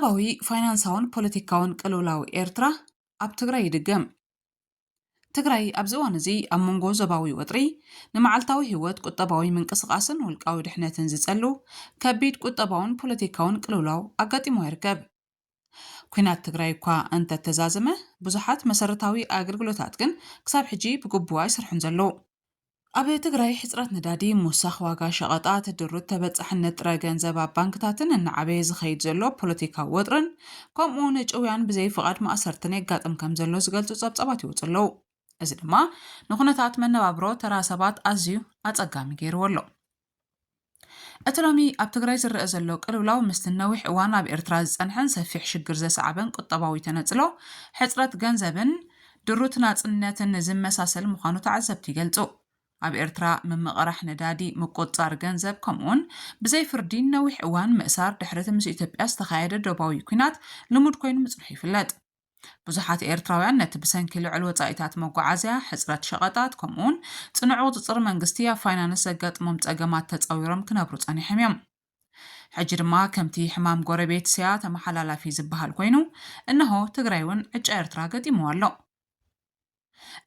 ቁጠባዊ፣ ፋይናንሳውን ፖለቲካውን ቅልውላው ኤርትራ ኣብ ትግራይ ይድገም። ትግራይ ኣብዚ እዋን እዚ ኣብ መንጎ ዞባዊ ወጥሪ፣ ንመዓልታዊ ህይወት፣ ቁጠባዊ ምንቅስቓስን ውልቃዊ ድሕነትን ዝጸሉ ከቢድ ቁጠባውን ፖለቲካውን ቅልውላው ኣጋጢሞ ይርከብ። ኲናት ትግራይ እኳ እንተተዛዘመ፣ ብዙሓት መሰረታዊ ኣገልግሎታት ግን ክሳብ ሕጂ ብግቡእ ኣይሰርሑን ዘለዉ። ኣብ ትግራይ ሕፅረት ነዳዲ፣ ምውሳኽ ዋጋ ሸቐጣት፣ ድሩት ተበፃሕነት ጥረ ገንዘብ ኣብ ባንክታትን እናዓበየ ዝኸይድ ዘሎ ፖለቲካዊ ወጥርን፣ ከምኡ ንጭውያን ብዘይ ፍቓድ ማእሰርትን የጋጥም ከም ዘሎ ዝገልፁ ፀብፃባት ይወፁ ኣለዉ። እዚ ድማ ንኩነታት መነባብሮ ተራ ሰባት ኣዝዩ ኣፀጋሚ ገይርዎ ኣሎ። እቲ ሎሚ ኣብ ትግራይ ዝረአ ዘሎ ቅልውላው ምስቲ ነዊሕ እዋን ኣብ ኤርትራ ዝጸንሐን ሰፊሕ ሽግር ዘስዓበን ቁጠባዊ ተነጽሎ፣ ሕጽረት ገንዘብን ድሩት ናጽነትን ዝመሳሰል ምዃኑ ተዓዘብቲ ይገልጹ። ኣብ ኤርትራ ምምቕራሕ ነዳዲ፣ ምቁጽጻር ገንዘብ፣ ከምኡውን ብዘይ ፍርዲ ነዊሕ እዋን ምእሳር ድሕሪ እቲ ምስ ኢትዮጵያ ዝተኻየደ ዶባዊ ኲናት ልሙድ ኮይኑ ምጽንሑ ይፍለጥ። ብዙሓት ኤርትራውያን ነቲ ብሰንኪ ልዑል ወጻኢታት መጓዓዝያ፣ ሕጽረት ሸቐጣት፣ ከምኡውን ጽኑዕ ቁጽጽር መንግስቲ ኣብ ፋይናንስ ዘጋጥሞም ጸገማት ተጻዊሮም ክነብሩ ጸኒሖም እዮም። ሕጂ ድማ ከምቲ ሕማም ጎረቤት ስያ ተመሓላላፊ ዝበሃል ኮይኑ፣ እነሆ ትግራይ እውን ዕጫ ኤርትራ ገጢምዋ ኣሎ።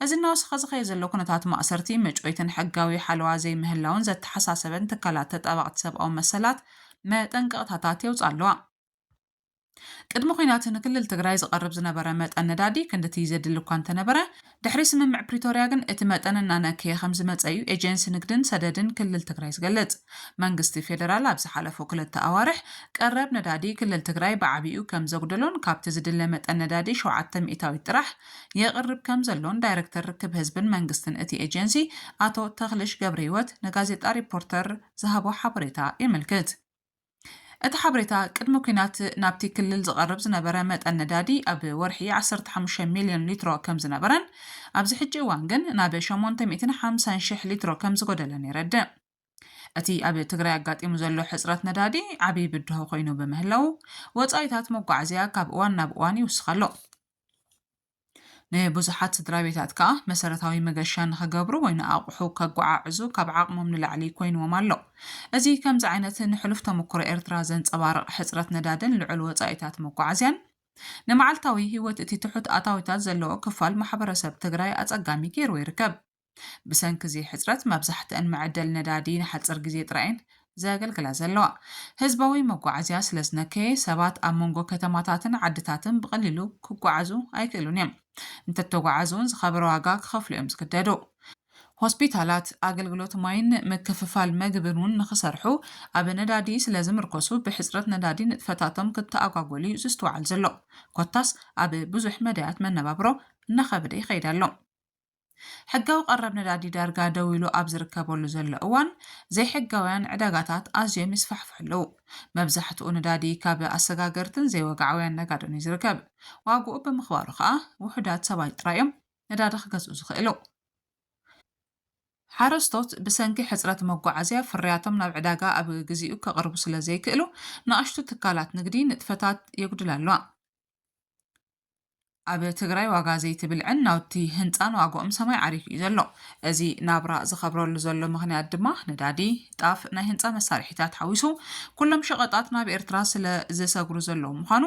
እዚ እናወሰኸ ዝኸየ ዘሎ ኩነታት ማእሰርቲ፣ መጭወይትን ሕጋዊ ሓለዋ ዘይምህላውን ዘተሓሳሰበን ትካላት ተጣበቕቲ ሰብኣዊ መሰላት መጠንቀቕታታት የውፅኣ ኣለዋ። ቅድሚ ኲናት ንክልል ትግራይ ዝቐርብ ዝነበረ መጠን ነዳዲ ክንድቲ ዘድሊ እኳ እንተነበረ፣ ድሕሪ ስምምዕ ፕሪቶርያ ግን እቲ መጠን እናነከየ ከም ዝመፀ እዩ ኤጀንሲ ንግድን ሰደድን ክልል ትግራይ ዝገልፅ። መንግስቲ ፌደራል ኣብ ዝሓለፉ ክልተ ኣዋርሕ ቀረብ ነዳዲ ክልል ትግራይ ብዓቢኡ ከም ዘጉደሎን ካብቲ ዝድለ መጠን ነዳዲ ሸውዓተ ሚእታዊት ጥራሕ የቕርብ ከም ዘሎን ዳይሬክተር ርክብ ህዝብን መንግስትን እቲ ኤጀንሲ ኣቶ ተኽልሽ ገብረህይወት ንጋዜጣ ሪፖርተር ዝሃቦ ሓበሬታ የመልክት። እቲ ሓበሬታ ቅድሚ ኲናት ናብቲ ክልል ዝቐርብ ዝነበረ መጠን ነዳዲ ኣብ ወርሒ ዓሰርተ ሓሙሽተ ሚልዮን ሊትሮ ከም ዝነበረን ኣብዚ ሕጂ እዋን ግን ናብ ሸሞንተ ሚእትን ሓምሳን ሽሕ ሊትሮ ከም ዝጎደለን የረድእ። እቲ ኣብ ትግራይ ኣጋጢሙ ዘሎ ሕጽረት ነዳዲ ዓብዪ ብድሆ ኮይኑ ብምህላው ወጻኢታት መጓዓዝያ ካብ እዋን ናብ እዋን ይውስኽ ኣሎ። ንብዙሓት ስድራ ቤታት ከኣ መሰረታዊ መገሻ ንኽገብሩ ወይ ንኣቑሑ ከጓዓዕዙ ካብ ዓቕሞም ንላዕሊ ኮይንዎም ኣሎ። እዚ ከምዚ ዓይነት ንሕሉፍ ተመክሮ ኤርትራ ዘንጸባርቕ ሕጽረት ነዳድን ልዑል ወጻኢታት መጓዓዝያን ንመዓልታዊ ህይወት እቲ ትሑት ኣታዊታት ዘለዎ ክፋል ማሕበረሰብ ትግራይ ኣጸጋሚ ገይርዎ ይርከብ። ብሰንኪ እዚ ሕጽረት መብዛሕትአን መዐደል ነዳዲ ንሓጺር ግዜ ጥራየን ዘገልግላ ዘለዋ። ህዝባዊ መጓዓዝያ ስለ ዝነከየ ሰባት ኣብ መንጎ ከተማታትን ዓድታትን ብቐሊሉ ክጓዓዙ ኣይክእሉን እዮም። እንተተጓዓዙ እውን ዝኸበረ ዋጋ ክኸፍሉ እዮም ዝግደዱ። ሆስፒታላት፣ ኣገልግሎት ማይን ምክፍፋል መግብን እውን ንኽሰርሑ ኣብ ነዳዲ ስለ ዝምርኮሱ ብሕጽረት ነዳዲ ንጥፈታቶም ክተኣጓጎሉ እዩ ዝስተዋዓል ዘሎ። ኮታስ ኣብ ብዙሕ መዳያት መነባብሮ እናኸበደ ይኸይድ ኣሎ። ሕጋዊ ቀረብ ነዳዲ ዳርጋ ደው ኢሉ ኣብ ዝርከበሉ ዘሎ እዋን ዘይሕጋውያን ዕዳጋታት ኣዝዮም ይስፋሕፍሑ ኣለዉ። መብዛሕትኡ ነዳዲ ካብ ኣሰጋገርትን ዘይወግዓውያን ነጋዶን እዩ ዝርከብ። ዋግኡ ብምኽባሩ ከኣ ውሑዳት ሰባት ጥራይ እዮም ነዳዲ ክገዝኡ ዝኽእሉ። ሓረስቶት ብሰንኪ ሕጽረት መጓዓዝያ ፍርያቶም ናብ ዕዳጋ ኣብ ግዚኡ ከቕርቡ ስለ ዘይክእሉ ንኣሽቱ ትካላት ንግዲ ንጥፈታት የጉድላ ኣለዋ። ኣብ ትግራይ ዋጋ ዘይቲ ብልዕን ናውቲ ህንፃን ዋግኦም ሰማይ ዓሪጉ እዩ ዘሎ። እዚ ናብራ ዝኸብረሉ ዘሎ ምኽንያት ድማ ነዳዲ፣ ጣፍ፣ ናይ ህንፃ መሳርሒታት ሓዊሱ ኩሎም ሸቐጣት ናብ ኤርትራ ስለ ዝሰግሩ ዘለዉ ምዃኑ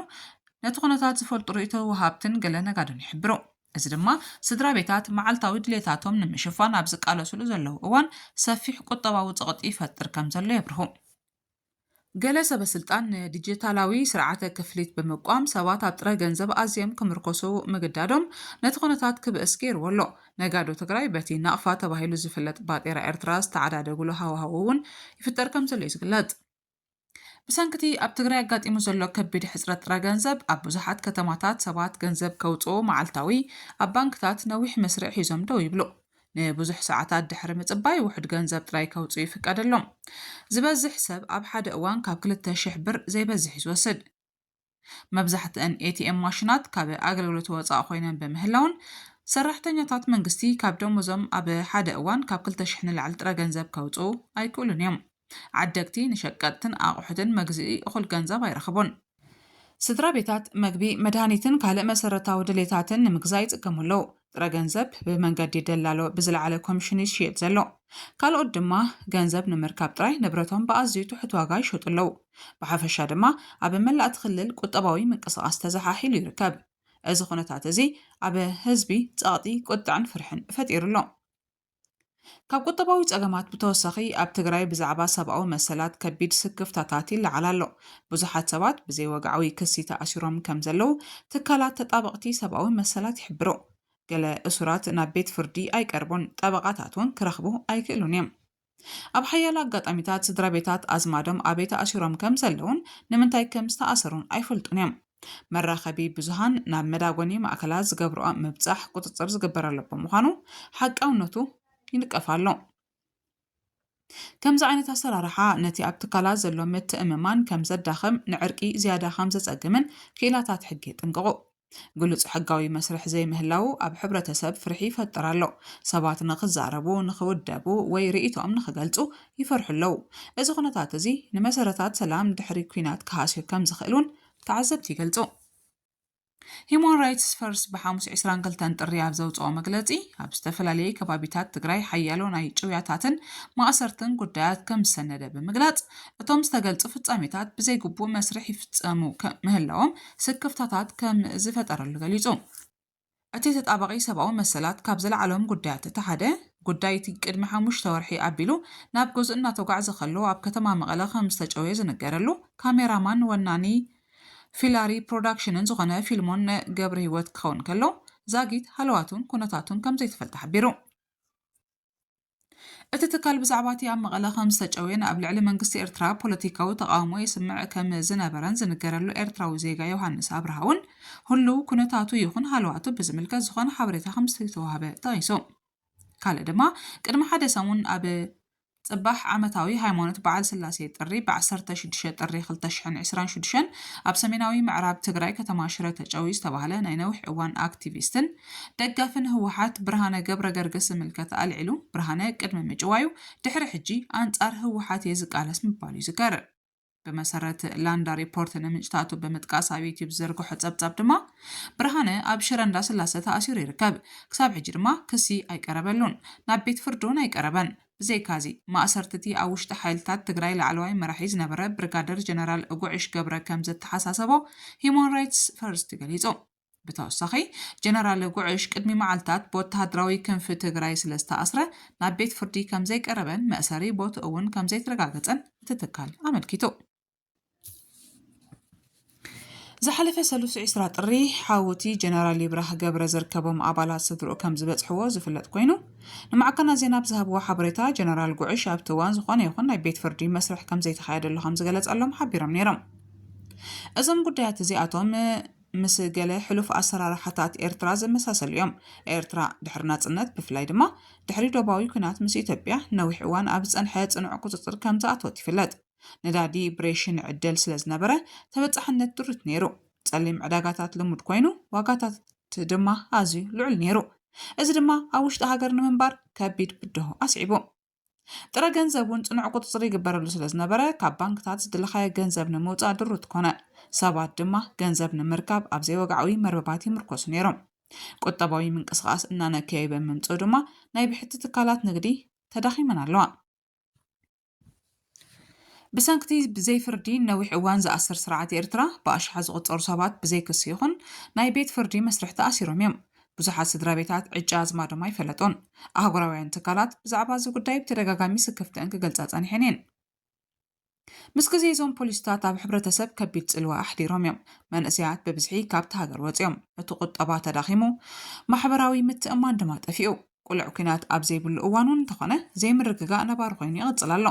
ነቲ ኩነታት ዝፈልጡ ርእይቶ ወሃብትን ገለ ነጋዶን ይሕብሩ። እዚ ድማ ስድራ ቤታት መዓልታዊ ድሌታቶም ንምሽፋን ኣብ ዝቃለሱሉ ዘለዉ እዋን ሰፊሕ ቁጠባዊ ጸቕጢ ይፈጥር ከም ዘሎ የብርሁ። ገለ ሰበ ስልጣን ንዲጂታላዊ ስርዓተ ክፍሊት ብምቋም ሰባት ኣብ ጥረ ገንዘብ ኣዝዮም ክምርኮሱ ምግዳዶም ነቲ ኩነታት ክብእስ ገይርዎ ኣሎ። ነጋዶ ትግራይ በቲ ናቕፋ ተባሂሉ ዝፍለጥ ባጤራ ኤርትራ ዝተዓዳደጉሉ ሃዋህው እውን ይፍጠር ከም ዘሎ እዩ ዝግለጽ። ብሰንክቲ ኣብ ትግራይ ኣጋጢሙ ዘሎ ከቢድ ሕጽረት ጥረ ገንዘብ ኣብ ብዙሓት ከተማታት ሰባት ገንዘብ ከውጽኡ መዓልታዊ ኣብ ባንክታት ነዊሕ መስርዕ ሒዞም ደው ይብሉ። ንብዙሕ ሰዓታት ድሕሪ ምጽባይ ውሑድ ገንዘብ ጥራይ ከውጽኡ ይፍቀደሎም። ዝበዝሕ ሰብ ኣብ ሓደ እዋን ካብ ክልተ ሽሕ ብር ዘይበዝሕ እዩ ዝወስድ። መብዛሕትአን ኤቲኤም ማሽናት ካብ ኣገልግሎት ወጻኢ ኮይነን ብምህላውን ሰራሕተኛታት መንግስቲ ካብ ደሞዞም ኣብ ሓደ እዋን ካብ ክልተ ሽሕ ንላዕሊ ጥረ ገንዘብ ከውጽኡ ኣይክእሉን እዮም። ዓደግቲ ንሸቀጥትን ኣቑሑትን መግዝኢ እኹል ገንዘብ ኣይረኽቡን። ስድራ ቤታት መግቢ፣ መድሃኒትን ካልእ መሰረታዊ ድሌታትን ንምግዛእ ይጥቀሙ ኣለዉ። ጥረ ገንዘብ ብመንገዲ ደላሎ ብዝለዓለ ኮሚሽን ይሽየጥ ዘሎ። ካልኦት ድማ ገንዘብ ንምርካብ ጥራይ ንብረቶም ብኣዝዩ ትሑት ዋጋ ይሸጡ ኣለዉ። ብሓፈሻ ድማ ኣብ መላእቲ ክልል ቁጠባዊ ምንቅስቓስ ተዘሓሒሉ ይርከብ። እዚ ኩነታት እዚ ኣብ ህዝቢ ጸቕጢ፣ ቁጥዐን ፍርሕን ፈጢሩ ኣሎ። ካብ ቁጠባዊ ጸገማት ብተወሳኺ ኣብ ትግራይ ብዛዕባ ሰብኣዊ መሰላት ከቢድ ስክፍታታት ይለዓል ኣሎ። ብዙሓት ሰባት ብዘይወግዓዊ ክሲ ተኣሲሮም ከም ዘለዉ ትካላት ተጣበቕቲ ሰብኣዊ መሰላት ይሕብሩ። ገለ እሱራት ናብ ቤት ፍርዲ ኣይቀርቡን፣ ጠበቓታት እውን ክረኽቡ ኣይክእሉን እዮም። ኣብ ሓያሎ ኣጋጣሚታት ስድራ ቤታት ኣዝማዶም ኣበይ ተኣሲሮም ከም ዘለዉን ንምንታይ ከም ዝተኣሰሩን ኣይፈልጡን እዮም። መራኸቢ ብዙሃን ናብ መዳጎኒ ማእከላት ዝገብርኦ ምብጻሕ ቁጽጽር ዝግበረሉ ብምዃኑ ሓቃውነቱ ይንቀፍ ኣሎ። ከምዚ ዓይነት ኣሰራርሓ ነቲ ኣብ ትካላት ዘሎ ምትእምማን ከም ዘዳኽም፣ ንዕርቂ ዝያዳ ከም ዘጸግምን ክኢላታት ሕጊ የጠንቅቑ። ግሉጽ ሕጋዊ መስርሕ ዘይምህላዉ ኣብ ሕብረተሰብ ፍርሒ ይፈጥር ኣሎ። ሰባት ንኽዛረቡ፣ ንኽውደቡ ወይ ርእይቶኦም ንኽገልጹ ይፈርሑ ኣለዉ። እዚ ኩነታት እዚ ንመሰረታት ሰላም ድሕሪ ኲናት ክሃስዮ ከም ዝኽእል እውን ተዓዘብቲ ይገልጹ። ሂዩማን ራይትስ ፈርስት ብሓሙስ ዕስራን ክልተን ጥሪ ኣብ ዘውፅኦ መግለፂ፣ ኣብ ዝተፈላለየ ከባቢታት ትግራይ ሓያሎ ናይ ጭውያታትን ማእሰርትን ጉዳያት ከም ዝሰነደ ብምግላፅ፣ እቶም ዝተገልፁ ፍፃሜታት ብዘይግቡእ መስርሕ ይፍፀሙ ከ-፣ ምህላዎም ስክፍታታት ከም ዝፈጠረሉ ገሊፁ። እቲ ተጣባቒ ሰብኣዊ መሰላት ካብ ዝለዓሎም ጉዳያት እቲ ሓደ፣ ጉዳይ እቲ ቅድሚ ሓሙሽተ ወርሒ ኣቢሉ ናብ ገዝኡ እናተጓዕዘ ከሎ ኣብ ከተማ መቐለ ከም ዝተጨውየ ዝንገረሉ ካሜራማን ወናኒ ፊላሪ ፕሮዳክሽንን ዝኾነ ፊልሞን ገብረህይወት ክኸውን ከሎ፣ ዛጊት ሃለዋቱን ኩነታቱን ከም ዘይተፈልጠ ሓቢሩ። እቲ ትካል ብዛዕባ እቲ ኣብ መቐለ ከም ዝተጨውየን ኣብ ልዕሊ መንግስቲ ኤርትራ ፖለቲካዊ ተቓውሞ የስምዕ ከም ዝነበረን ዝንገረሉ ኤርትራዊ ዜጋ ዮሃንስ ኣብርሃ እውን ህሉው ኩነታቱ ይኹን ሃለዋቱ ብዝምልከት ዝኾነ ሓበሬታ ከም ዝተዋህበ ጠቒሱ። ካልእ ድማ፣ ቅድሚ ሓደ ሰሙን ኣብ ጽባሕ ዓመታዊ ሃይማኖት በዓል ስላሴ ጥሪ ብ ዓሰርተ ሽዱሽተ ጥሪ ክልተ ሽሕን ዕስራን ሽዱሽተን ኣብ ሰሜናዊ ምዕራብ ትግራይ ከተማ ሽረ ተጨውዩ ዝተባህለ ናይ ነዊሕ እዋን ኣክቲቪስትን ደጋፍን ህወሓት ብርሃነ ገብረ ገርግስ ዝምልከት ኣልዒሉ፣ ብርሃነ ቅድሚ ምጭዋዩ ድሕሪ ሕጂ ኣንጻር ህወሓት እየ ዝቃለስ ምባሉ ይዝከር። ብመሰረት ላንዳ ሪፖርት ንምንጭታቱ ብምጥቃስ ኣብ ዩቲዩብ ዝዘርግሖ ጸብጻብ ድማ፣ ብርሃነ ኣብ ሽረ እንዳስላሰ ተኣሲሩ ይርከብ። ክሳብ ሕጂ ድማ ክሲ ኣይቀረበሉን፣ ናብ ቤት ፍርዲ እውን ኣይቀረበን። ብዘይካዚ፣ ማእሰርትቲ ኣብ ውሽጢ ሓይልታት ትግራይ ላዕለዋይ መራሒ ዝነበረ ብርጋደር ጀነራል ጉዕሽ ገብረ ከም ዘተሓሳሰቦ ሂዩማን ራይትስ ፈርስት ገሊጹ። ብተወሳኺ፣ ጀነራል ጉዕሽ ቅድሚ መዓልታት ብወተሃደራዊ ክንፊ ትግራይ ስለ ዝተኣስረ ናብ ቤት ፍርዲ ከም ዘይቀረበን መእሰሪ ቦትኡ እውን ከም ዘይተረጋገጸን እቲ ትካል ኣመልኪቱ። ዝሓለፈ ሰሉስ ዕስራ ጥሪ ሓውቲ ጀነራል ይብራህ ገብረ ዘርከቦም ኣባላት ስድርኡ ከም ዝበጽሕዎ ዝፍለጥ ኮይኑ፣ ንማዕከናት ዜና ብዝሃብዎ ሓበሬታ፣ ጀነራል ጉዕሽ ኣብቲ እዋን ዝኾነ ይኹን ናይ ቤት ፍርዲ መስርሕ ከም ዘይተኻየደሉ ከም ዝገለጸሎም ሓቢሮም ነይሮም። እዞም ጉዳያት እዚኣቶም ምስ ገለ ሕሉፍ ኣሰራርሓታት ኤርትራ ዝመሳሰሉ እዮም። ኤርትራ ድሕሪ ናጽነት፣ ብፍላይ ድማ ድሕሪ ዶባዊ ኲናት ምስ ኢትዮጵያ፣ ነዊሕ እዋን ኣብ ዝጸንሐ ጽኑዕ ቁጽጽር ከም ዝኣተወት ይፍለጥ። ነዳዲ ብሬሽን ዕደል ስለ ዝነበረ፣ ተበጻሕነት ድሩት ነይሩ። ጸሊም ዕዳጋታት ልሙድ ኮይኑ፣ ዋጋታት ድማ ኣዝዩ ልዑል ነይሩ። እዚ ድማ ኣብ ውሽጢ ሃገር ንምንባር ከቢድ ብድሆ ኣስዒቡ። ጥረ ገንዘብ እውን ጽኑዕ ቁጽጽር ይግበረሉ ስለ ዝነበረ፣ ካብ ባንክታት ዝደለኻዮ ገንዘብ ንምውጻእ ድሩት ኮነ። ሰባት ድማ ገንዘብ ንምርካብ ኣብ ዘይወግዓዊ መርበባት ይምርኮሱ ነይሮም። ቁጠባዊ ምንቅስቓስ እናነከየ ብምምጽኡ ድማ፣ ናይ ብሕቲ ትካላት ንግዲ ተዳኺመን ኣለዋ። ብሰንክቲ ብዘይ ፍርዲ ነዊሕ እዋን ዝኣስር ስርዓት ኤርትራ፣ ብኣሽሓት ዝቑጸሩ ሰባት ብዘይ ክሲ ይኹን ናይ ቤት ፍርዲ መስርሕ ተኣሲሮም እዮም። ብዙሓት ስድራ ቤታት ዕጫ ኣዝማዶም ኣይፈለጡን። ኣህጉራውያን ትካላት ብዛዕባ እዚ ጉዳይ ብተደጋጋሚ ስክፍተአን ክገልጻ ጸኒሐን እየን። ምስ ግዜ እዞም ፖሊሲታት ኣብ ሕብረተሰብ ከቢድ ጽልዋ ኣሕዲሮም እዮም። መንእሰያት ብብዝሒ ካብቲ ሃገር ወጺኦም። እቲ ቁጠባ ተዳኺሙ፣ ማሕበራዊ ምትእምማን ድማ ጠፊኡ። ቁልዕ ኲናት ኣብ ዘይብሉ እዋን እውን እንተኾነ፣ ዘይምርግጋእ ነባሪ ኮይኑ ይቕጽል ኣሎ።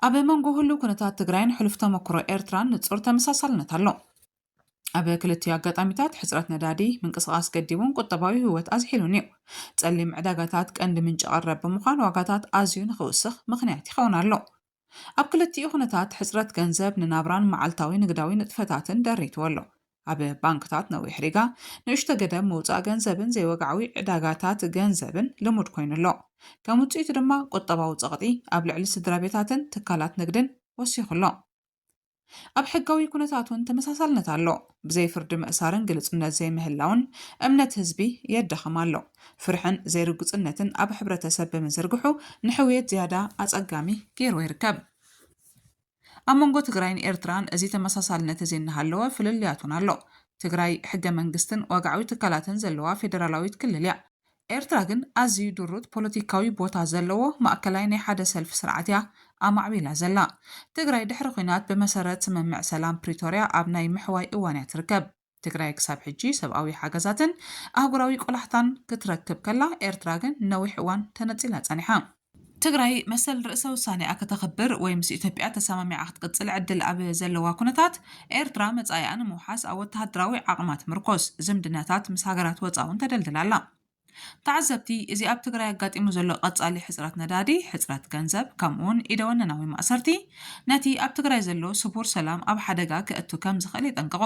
ኣብ መንጎ ህሉው ኩነታት ትግራይን ሕሉፍ ተመክሮ ኤርትራን ንጹር ተመሳሳልነት ኣሎ። ኣብ ክልቲኡ ኣጋጣሚታት፣ ሕጽረት ነዳዲ ምንቅስቓስ ገዲቡን ቁጠባዊ ህይወት ኣዝሒሉን እዩ። ጸሊም ዕዳጋታት ቀንዲ ምንጪ ቀረብ ብምዃን፣ ዋጋታት ኣዝዩ ንኽውስኽ ምኽንያት ይኸውን ኣሎ። ኣብ ክልቲኡ ኩነታት፣ ሕጽረት ገንዘብ ንናብራን መዓልታዊ ንግዳዊ ንጥፈታትን ደሪትዎ ኣሎ። ኣብ ባንክታት ነዊሕ ሪጋ፣ ንእሽቶ ገደብ ምውጻእ ገንዘብን ዘይወግዓዊ ዕዳጋታት ገንዘብን ልሙድ ኮይኑ ኣሎ። ከም ውጽኢቱ ድማ፣ ቁጠባዊ ጸቕጢ ኣብ ልዕሊ ስድራ ቤታትን ትካላት ንግድን ወሲኹ ኣሎ። ኣብ ሕጋዊ ኩነታት እውን ተመሳሳልነት ኣሎ። ብዘይ ፍርዲ ምእሳርን ግልጽነት ዘይምህላውን እምነት ህዝቢ የዳኽም ኣሎ። ፍርሕን ዘይርጉጽነትን ኣብ ሕብረተሰብ ብምዝርግሑ ንሕውየት ዝያዳ ኣጸጋሚ ገይርዎ ይርከብ። ኣብ መንጎ ትግራይን ኤርትራን እዚ ተመሳሳልነት እዚ እናሃለወ ፍልልያት እውን ኣሎ። ትግራይ ሕገ መንግስትን ወግዓዊ ትካላትን ዘለዋ ፌደራላዊት ክልል እያ። ኤርትራ ግን ኣዝዩ ድሩት ፖለቲካዊ ቦታ ዘለዎ ማእከላይ ናይ ሓደ ሰልፊ ስርዓት እያ ኣማዕቢላ ዘላ። ትግራይ ድሕሪ ኲናት ብመሰረት ስምምዕ ሰላም ፕሪቶርያ ኣብ ናይ ምሕዋይ እዋን እያ ትርከብ። ትግራይ ክሳብ ሕጂ ሰብኣዊ ሓገዛትን ኣህጉራዊ ቆላሕታን ክትረክብ ከላ፣ ኤርትራ ግን ነዊሕ እዋን ተነጺላ ጸኒሓ። ትግራይ መሰል ርእሰ ውሳኔኣ ከተኽብር ወይ ምስ ኢትዮጵያ ተሰማሚዓ ክትቅጽል ዕድል ኣብ ዘለዋ ኩነታት፣ ኤርትራ መጻኢኣ ንምውሓስ ኣብ ወተሃደራዊ ዓቕማ ትምርኮስ፣ ዝምድናታት ምስ ሃገራት ወጻ እውን ተደልድል ኣላ። ተዓዘብቲ፣ እዚ ኣብ ትግራይ ኣጋጢሙ ዘሎ ቀጻሊ ሕጽረት ነዳዲ፣ ሕጽረት ገንዘብ፣ ከምኡውን ኢደወነናዊ ማእሰርቲ፣ ነቲ ኣብ ትግራይ ዘሎ ስቡር ሰላም ኣብ ሓደጋ ከእቱ ከም ዝኽእል የጠንቅቑ።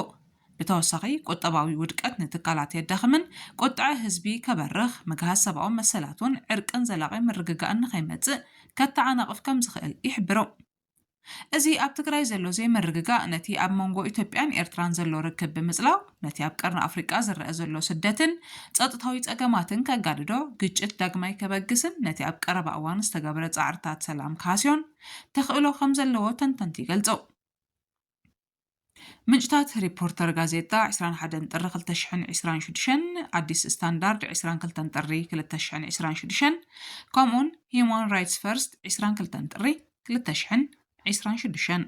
ብተወሳኺ፣ ቁጠባዊ ውድቀት ንትካላት የዳኽምን ቁጥዐ ህዝቢ ከበርኽ፣ ምግሃስ ሰብኣዊ መሰላት እውን ዕርቅን ዘላቒ ምርግጋእን ንኸይመጽእ ከተዓናቕፍ ከም ዝኽእል ይሕብሩ። እዚ ኣብ ትግራይ ዘሎ ዘይምርግጋእ ነቲ ኣብ መንጎ ኢትዮጵያን ኤርትራን ዘሎ ርክብ ብምጽላው፣ ነቲ ኣብ ቀርኒ ኣፍሪቃ ዝረአ ዘሎ ስደትን ጸጥታዊ ጸገማትን ከጋድዶ፣ ግጭት ዳግማይ ከበግስን ነቲ ኣብ ቀረባ እዋን ዝተገብረ ጻዕርታት ሰላም ክሃስዮን ተኽእሎ ከም ዘለዎ ተንተንቲ ይገልጹ። ምንጭታት ሪፖርተር ጋዜጣ ዕስራን ሓደን ጥሪ ክልተ ሽሕን ዕስራን ሽዱሽተን፣ ኣዲስ ስታንዳርድ ዕስራን ክልተን ጥሪ ክልተ ሽሕን ዕስራን ሽዱሽተን፣ ከምኡውን ሂዩማን ራይትስ ፈርስት ዕስራን ክልተን ጥሪ ክልተ ሽሕን ዕስራን ሽዱሽተን።